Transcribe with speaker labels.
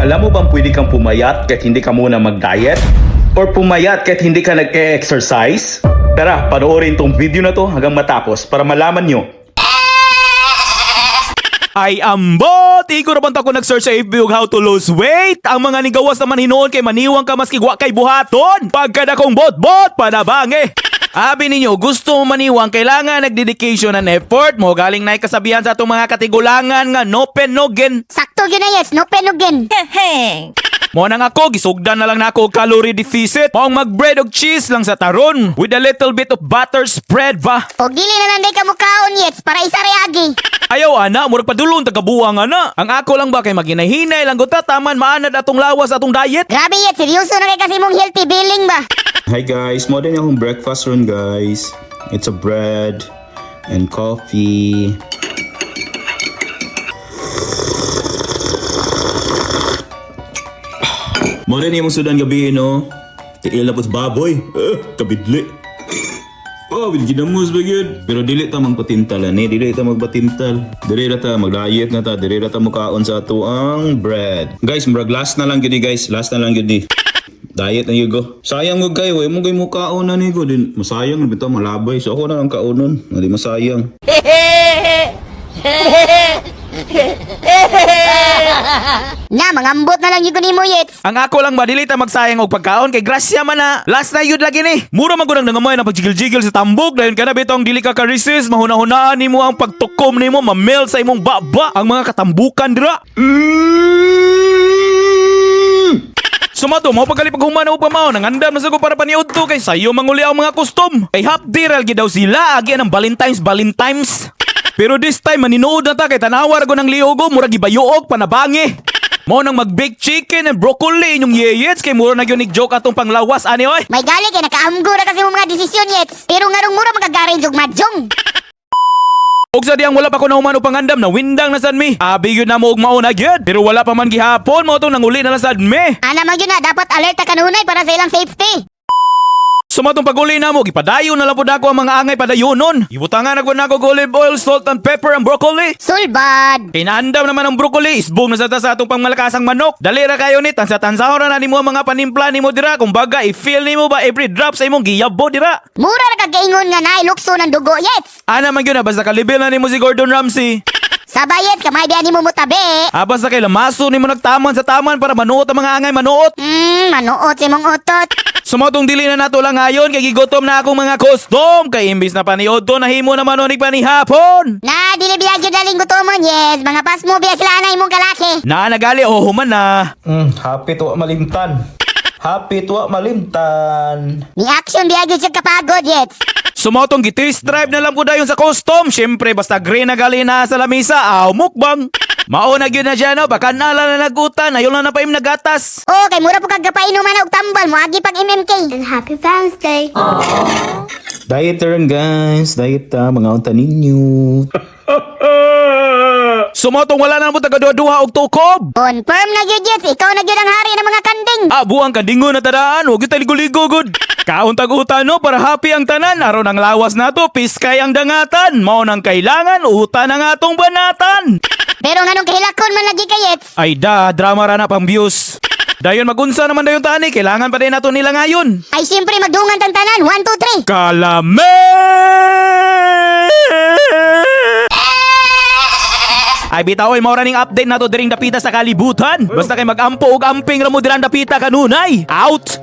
Speaker 1: Alam mo bang pwede kang pumayat kahit hindi ka muna mag-diet? Or pumayat kahit hindi ka nag-e-exercise? Tara, panoorin tong video na to hanggang matapos para malaman nyo.
Speaker 2: Ay ambot! Igo ra bang ako nag-search sa FB og how to lose weight? Ang mga nigawas naman hinuon kay maniwang ka maski wa kay buhaton. Pagkadakong bot-bot, panabangi. Abi ninyo, gusto mo maniwang, kailangan nag-dedication and effort mo. Galing na kasabihan sa atong mga katigulangan nga no pain no gain.
Speaker 3: Sakto gyud na, yes, no pain no gain.
Speaker 2: Mo nang ako, gisugdan na lang nako og calorie deficit. Maong mag-bread og cheese lang sa taron with a little bit of butter spread ba.
Speaker 3: O dili na lang day ka mukaon, yes, para isa reagi.
Speaker 2: Ayaw ana, murag padulong tagabuang ana. Ang ako lang ba kay maghinay-hinay lang gud ta taman maanad atong lawas atong diet.
Speaker 3: Grabe, yes, seryoso na kay kasi mong healthy billing ba?
Speaker 4: Hi guys, mo din akong breakfast ron guys. It's a bread and coffee. Mo din yung sudan gabi no. Tiil na po sa baboy. Eh, kabidli. Oh, bil ginamos ba gyud? Pero dili ta magpatintal ani, dili ta magpatintal. Dili ra ta mag-diet na ta, dili ra ta mukaon sa ato ang bread. Guys, murag last na lang gyud ni, guys, last na lang gyud ni. Diet na yun go. Sayang gud kayo, mo gay mukaon na ni go din. Masayang na bitaw malabay. So ako na lang kaonon, hindi masayang.
Speaker 3: Na, mangambot na lang yun ko nimo, yes.
Speaker 2: Ang ako lang ba dili ta magsayang og pagkaon kay grasya man na. Last na yun lagi ni. Mura man gud ang nangamay na pagjigil-jigil sa tambok dayon kana bitong dili ka ka-resist mahuna-hunaan nimo ang pagtukom nimo mamel sa imong baba ang mga katambukan dira. Sumato mo pagkali paghuman og pamao nangandam na sa ko para paniud to kay sayo manguli ang mga custom. Kay half day ra gid daw sila agi ang Valentine's Valentine's. Pero this time maninood na ta kay tanawa ra ko ng liogo murag gibayuog panabangi. Mo nang mag-baked chicken and broccoli inyong yeyets kay mura na gyud ni joke atong panglawas ani oy.
Speaker 3: May gali kay nakaamgo ra kasi mong mga desisyon, yes. Pero ngarong mura magkagarange og mahjong.
Speaker 2: Og sa diyang wala pa ko nahuman og pangandam na windang na sad mi. Abi gyud na mo og mauna gyud. Pero wala pa man gihapon mao tong nanguli na lang sad mi.
Speaker 3: Ana man gyud na dapat alert ka kanunay para sa ilang safety.
Speaker 2: Sumatong paguli na mo, gipadayon na lang pud ako ang mga angay padayonon. Ibutangan na ko og olive oil, salt and pepper ang broccoli.
Speaker 3: Sulbad.
Speaker 2: Kinaandam naman ang broccoli, isbong na sa ta sa atong pangmalakasang manok. Dali ra kayo ni, tansa-tansahon ra na nimo ang mga panimpla nimo dira. Kumbaga, i-feel nimo ba every drop sa imong giyabo dira.
Speaker 3: Mura ra kag gaingon nga naay lukso ng dugo, yes.
Speaker 2: Ana man gyud na basta kalibil na nimo si Gordon Ramsay.
Speaker 3: Sabay, yes, kamay biya nimo mutabi.
Speaker 2: Ah, basta kay lamaso nimo nagtaman sa taman para manuot ang mga angay manuot.
Speaker 3: Manuot sa imong utot.
Speaker 2: Sumotong dili na nato lang ngayon kay gigutom na akong mga custom kay imbis na paniod to nahimo naman unig panihapon.
Speaker 3: Na, dili biya gyud daling gutomon, yes. Mga pasmo biya sila na imong kalaki.
Speaker 2: Na nagali oh human na.
Speaker 4: Happy tuwa malimtan. Happy tuwa malimtan.
Speaker 3: Ni action biya gyud siya kapagod, yes.
Speaker 2: Sumotong gitis drive na lang ko dayon sa custom. Syempre basta green na gali na sa lamisa, aw mukbang. Mao na gyud na siya no, baka nala na nagutan, ayon lang na paim nagatas.
Speaker 3: Oh, kay mura po kag gapainuman og tambal mo agi pag MMK.
Speaker 5: And happy Valentine's Day.
Speaker 4: Diet turn guys, diet ta mga unta ninyo.
Speaker 2: Sumotong wala na mo taga duha og tukob.
Speaker 3: Confirm na gyud, yes. Ikaw na gyud ang hari ng mga kanding.
Speaker 2: Ah, buang kandingo na tadaan, huwag yung ligo gud. Kaon tag-utan no, para happy ang tanan, aron ang lawas nato, piskay ang dangatan. Mao nang kailangan, utan ang atong banatan.
Speaker 3: Pero nganong kahilakon man lagi kay yes.
Speaker 2: Ay da, drama ra na pang views. Dayon magunsa naman dayon tani, kailangan pa din nato nila ngayon.
Speaker 3: Ay siyempre magdungan tang tanan. 1 2 3.
Speaker 2: Kalame! Ay bitaw ay mao ra ning update nato diring dapita sa kalibutan. Basta kay magampo og amping ra mo dirang dapita kanunay. Out.